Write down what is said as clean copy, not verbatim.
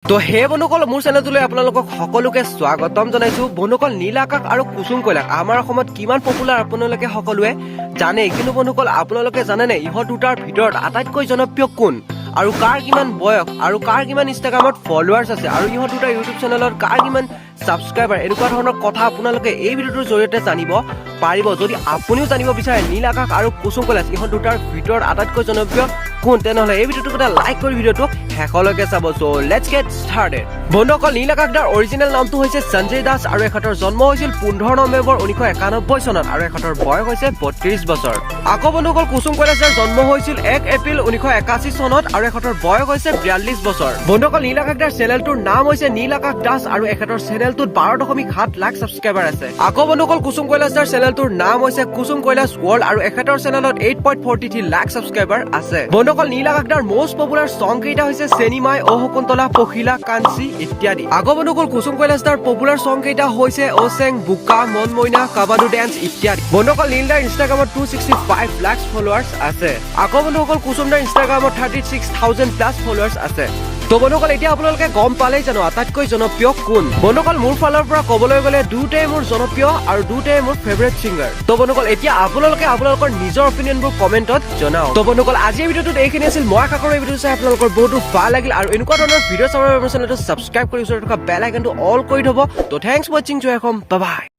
তো সেই বন্ধুসকল, মোৰ চেনেলটোলৈ আপোনালোকক সকলোকে স্বাগতম জনাইছো। বন্ধুসকল, নীল আকাশ আৰু কুচুম কৈলাশ আমাৰ অসমত কিমান পপুলাৰ আপোনালোকে সকলোৱে জানেই। কিন্তু বন্ধুসকল, আপোনালোকে জানেনে ইহঁত দুটাৰ ভিতৰত আটাইতকৈ জনপ্ৰিয় কোন আৰু কাৰ কিমান বয়স আৰু কাৰ কিমান ইনষ্টাগ্ৰামত ফলোৱাৰ্ছ আছে আৰু ইহঁত দুটাৰ ইউটিউব চেনেলত কাৰ কিমান ছাবস্ক্ৰাইবাৰ? এনেকুৱা ধৰণৰ কথা আপোনালোকে এই ভিডিঅ'টোৰ জৰিয়তে জানিব পাৰিব। যদি আপুনিও জানিব বিচাৰে নীল আকাশ আৰু কুচুম কৈলাশ ইহঁত দুটাৰ ভিতৰত আটাইতকৈ জনপ্ৰিয় কোন, তেনেহ'লে এই ভিডিঅ'টোক এটা লাইক কৰি ভিডিঅ'টো শেষলৈকে চাব। So let's get started. বন্ধুসকল, নীল আকাশ দাৰ অৰিজিনেল নামটো হৈছে সঞ্জয় দাস আৰু এখেতৰ জন্ম হৈছিল 15 নৱেম্বৰ 1991 চনত আৰু এখেতৰ বয়স হৈছে 32 বছৰ। আকৌ বন্ধুসকল, কুচুম কৈলাশ দাৰ জন্ম হৈছিল 1 এপ্ৰিল 1981 চনত আৰু এখেতৰ বয়স হৈছে 42 বছৰ। বন্ধুসকল, নীল আকাশ দাৰ চেনেলটোৰ নাম হৈছে নীল আকাশ দাস আৰু এখেতৰ চেনেলটোত 12.7 লাখ ছাবস্ক্ৰাইবাৰ আছে। আকৌ বন্ধুসকল, কুচুম কৈলাশ দাৰ চেনেলটোৰ নাম হৈছে কুচুম কৈলাশ ৱৰ্ল্ড আৰু এখেতৰ চেনেলত 8.43 লাখ ছাবস্ক্ৰাইবাৰ আছে। বন্ধুসকল, নীল আকাশ দাৰ মষ্ট পপুলাৰ ছং কেইটা হৈছে চেনিমাই, অ শকুন্তলা, পখিলা, কাঞ্চি ইত্যাদি। আকৌ বন্ধুসকল, কুচুম কৈলাশ দাৰ পপুলাৰ ছং কেইটা হৈছে অ চেং, বোকা, মন মইনা, কাবাডু ডেন্স ইত্যাদি। বন্ধুসকল, নীল দাৰ ইনষ্টাগ্ৰামত 265 lakhs followers আছে। আকৌ বন্ধুসকল, কুচুম দাৰ ইনষ্টাগ্ৰামত 36,000 plus followers আছে। তো বন্ধুসকল, এতিয়া আপোনালোকে গম পালেই জানো আটাইতকৈ জনপ্ৰিয় কোন? বন্ধুসকল, মোৰ ফালৰ পৰা ক'বলৈ গ'লে দুয়োটাই মোৰ জনপ্ৰিয় আৰু দুয়োটাই মোৰ ফেভৰেট ছিংগাৰ। তো বন্ধুসকল, এতিয়া আপোনালোকে আপোনালোকৰ নিজৰ অপিনিয়নবোৰ কমেণ্টত জনাওক। তো বন্ধুসকল, আজিৰ ভিডিঅ'টোত এইখিনি আছিল। মই আশা কৰোঁ এই ভিডিঅ'টো চাই আপোনালোকৰ বহুতো ভাল লাগিল আৰু এনেকুৱা ধৰণৰ ভিডিঅ' চাবৰ বাবে চেনেলটো ছাবস্ক্ৰাইব কৰি ওচৰত থকা বেল আইকনটো অল কৰি থ'ব। তো thanks ৱাচিং। জয় অসম, বাই।